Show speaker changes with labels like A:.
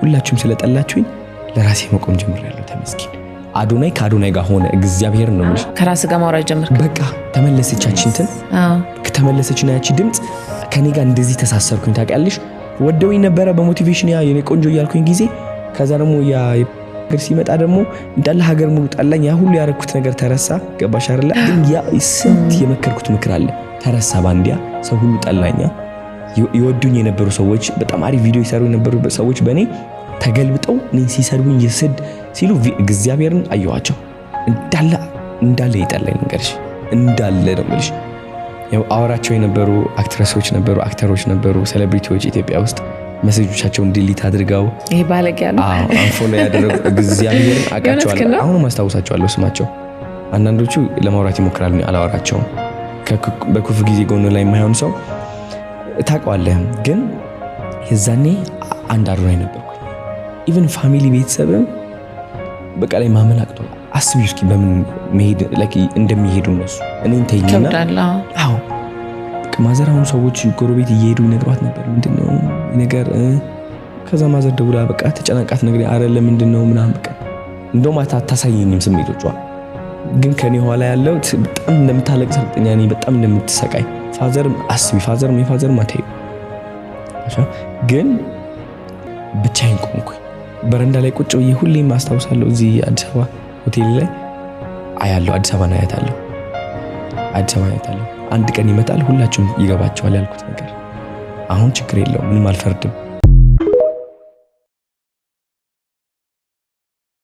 A: ሁላችሁም ስለጠላችሁኝ ለራሴ መቆም ጀምሬያለሁ። ተመስገን። አዶናይ ከአዶናይ ጋር ሆነ። እግዚአብሔር ነው የምልሽ።
B: ከራስ ጋር ማውራት ጀመርክ።
A: በቃ ተመለሰች፣ ያቺ እንትን ተመለሰችና ያቺ ድምፅ ከኔ ጋር እንደዚህ ተሳሰርኩኝ። ታውቂያለሽ፣ ወደውኝ ነበረ በ motivation ያ የኔ ቆንጆ እያልኩኝ ጊዜ። ከዛ ደግሞ ያ ነገር ሲመጣ ደግሞ እንዳለ ሀገር ሙሉ ጠላኝ። ያ ሁሉ ያረኩት ነገር ተረሳ። ገባሽ አይደለ? ግን ያ ስንት የመከርኩት ምክር አለ፣ ተረሳ። ባንዲያ ሰው ሁሉ ጠላኛ። ይወዱኝ የነበሩ ሰዎች፣ በጣም አሪፍ ቪዲዮ ይሰሩ የነበሩ ሰዎች በእኔ ተገልብጠው እኔን ሲሰድቡኝ ስድ ሲሉ እግዚአብሔርን አየኋቸው። እንዳለ እንዳለ ይጠላኝ ነገርሽ እንዳለ ነው የምልሽ። ያው አወራቸው የነበሩ actress ኦች ነበሩ፣ actor ኦች ነበሩ፣ celebrity ዎች ኢትዮጵያ ውስጥ message ኦቻቸውን delete አድርገው
B: ይሄ ባለጌ ያሉ
A: unfollow ያደረጉ እግዚአብሔርን አውቃቸዋለሁ። አሁንም አስታውሳቸዋለሁ ስማቸው። አንዳንዶቹ ለማውራት ይሞክራሉ፣ አላወራቸውም። በክፉ ጊዜ ጎን ላይ የማይሆን ሰው ታውቀዋለህ። ግን የዛኔ አንድ አዶናይ ነበርኩኝ። Even family ቤተሰብም በቃ ላይ ማመን አቅቶ፣ አስቢ እስኪ በምን መሄድ እንደሚሄዱ እነሱ፣ እኔን ተይኝና። አዎ በቃ mother አሁን ሰዎች ጎረቤት እየሄዱ ይነግሯት ነበር፣ ምንድን ነው ነገር። ከዛ mother ደውላ በቃ ተጨናንቃት ነገር አረ ለምንድን ነው ምናምን፣ በቃ እንደውም አታሳየኝም ስሜቶቿ፣ ግን ከኔ ኋላ ያለው በጣም እንደምታለቅስ እርግጠኛ ነኝ፣ በጣም እንደምትሰቃይ። Father አስቢ፣ father የ father አታዩ፣ ግን ብቻዬን ቆምኩኝ። በረንዳ ላይ ቁጭ ብዬ ሁሌም አስታውሳለሁ። እዚህ አዲስ አበባ ሆቴል ላይ አያለሁ፣ አዲስ አበባን አያታለሁ፣ አዲስ አበባ አያታለሁ። አንድ ቀን ይመጣል፣ ሁላችሁም ይገባቸዋል ያልኩት ነገር። አሁን ችግር የለውም፣ ምንም አልፈርድም።